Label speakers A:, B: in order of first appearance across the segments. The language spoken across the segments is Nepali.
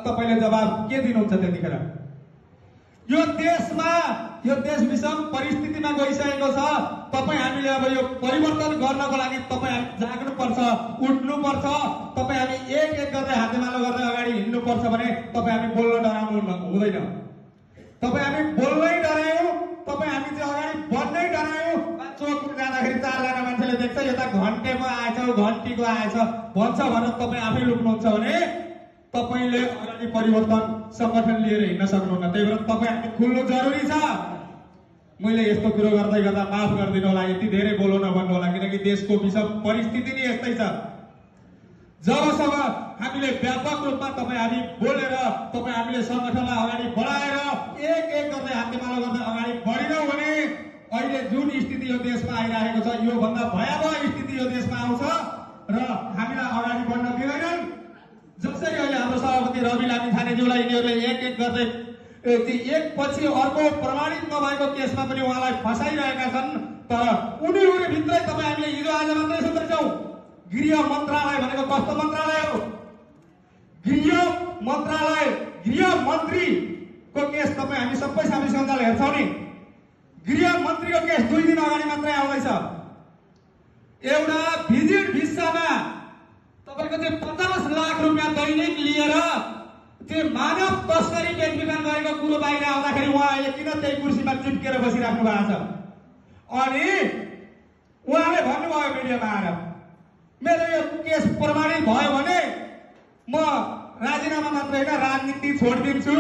A: तपाईले जवाब के दिनुहुन्छ त्यतिखेर? यो देश विषम परिस्थितिमा गइसकेको छ। तपाई हामीले अब यो परिवर्तन गर्नको लागि तपाई हामी जाग्नुपर्छ, उठ्नुपर्छ। तपाई हामी एक एक गर्दै हातेमालो गर्दै अगाडि हिँड्नुपर्छ भने तपाई हामी बोल्न डराउनु हुँदैन। तपाई हामी बोल्नै डरायौं, तपाई हामी चाहिँ अगाडि बढ्नै डरायौं। चोकमा जाँदाखेरि 4 जना मान्छेले देख्छ यता घन्टेको आएछ, घन्टीको आएछ भन्छ भनेर तपाई आफै लुक्नुहुन्छ भने तपाईले अगाडि परिवर्तन संगठन लिएर हिँड्न सक्नुहुन्न। त्यही भएर तपाई हामी खुल्नु जरुरी छ। मैले यस्तो कुरो गर्दै गर्दा माफ गरिदिनु होला, यति धेरै बोल्नु नभन्नु होला, किनकि देशको विषम परिस्थिति नै यस्तै छ। जबसम्म हामीले व्यापक रूपमा तपाईँ हामी बोलेर तपाईँ हामीले संगठनलाई अगाडि बढाएर एक एक गर्दै हातेमालो गर्दै अगाडि बढिनौँ भने अहिले जुन स्थिति यो देशमा आइरहेको छ यो भन्दा भयावह स्थिति यो देशमा आउँछ र हामीलाई अगाडि बढ्न दिँदैनन्। जसरी अहिले हाम्रो सभापति रवि लामिछानेज्यूलाई यिनीहरूले एक एक गर्दै एक पछि अर्को प्रमाणित नभएको केसमा पनि उहाँलाई फसाइरहेका छन्। तर उनीहरू भित्रै तपाईँ हामीले हिजो आज मात्रै सुन्दैछौँ गृह मन्त्रालय भनेको कस्तो मन्त्रालय हो? गृह मन्त्रालय गृह मन्त्रीको केस तपाईँ हामी सबै साथी सञ्जाल हेर्छौँ नि। गृह मन्त्रीको केस 2 दिन अगाडि मात्रै आउँदैछ। एउटा भिजिट भिसामा तपाईको चाहिँ 50 लाख रुपैयाँ दैनिक लिएर त्यो मानव तस्करी बेचबिखन गरेको कुरो बाहिर आउँदाखेरि उहाँ अहिले किन त्यही कुर्सीमा चिप्केर बसिराख्नु भएको छ? अनि उहाँले भन्नुभयो मिडियामा आएर मेरो यो केस प्रमाणित भयो भने म राजीनामा मात्र होइन राजनीति छोडिदिन्छु।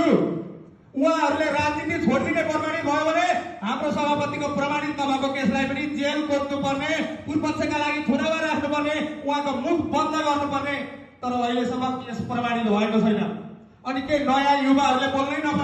A: उहाँहरूले राजनीति छोडिदिने प्रमाणित भयो भने हाम्रो सभापतिको प्रमाणित नभएको केसलाई पनि जेल कोर्नुपर्ने, पूर्वपक्षका लागि थुनामा राख्नुपर्ने, उहाँको मुख बन्द गर्नुपर्ने। तर अहिलेसम्म केस प्रमाणित भएको छैन। अनि के नयाँ युवाहरूले बोल्नै नपाए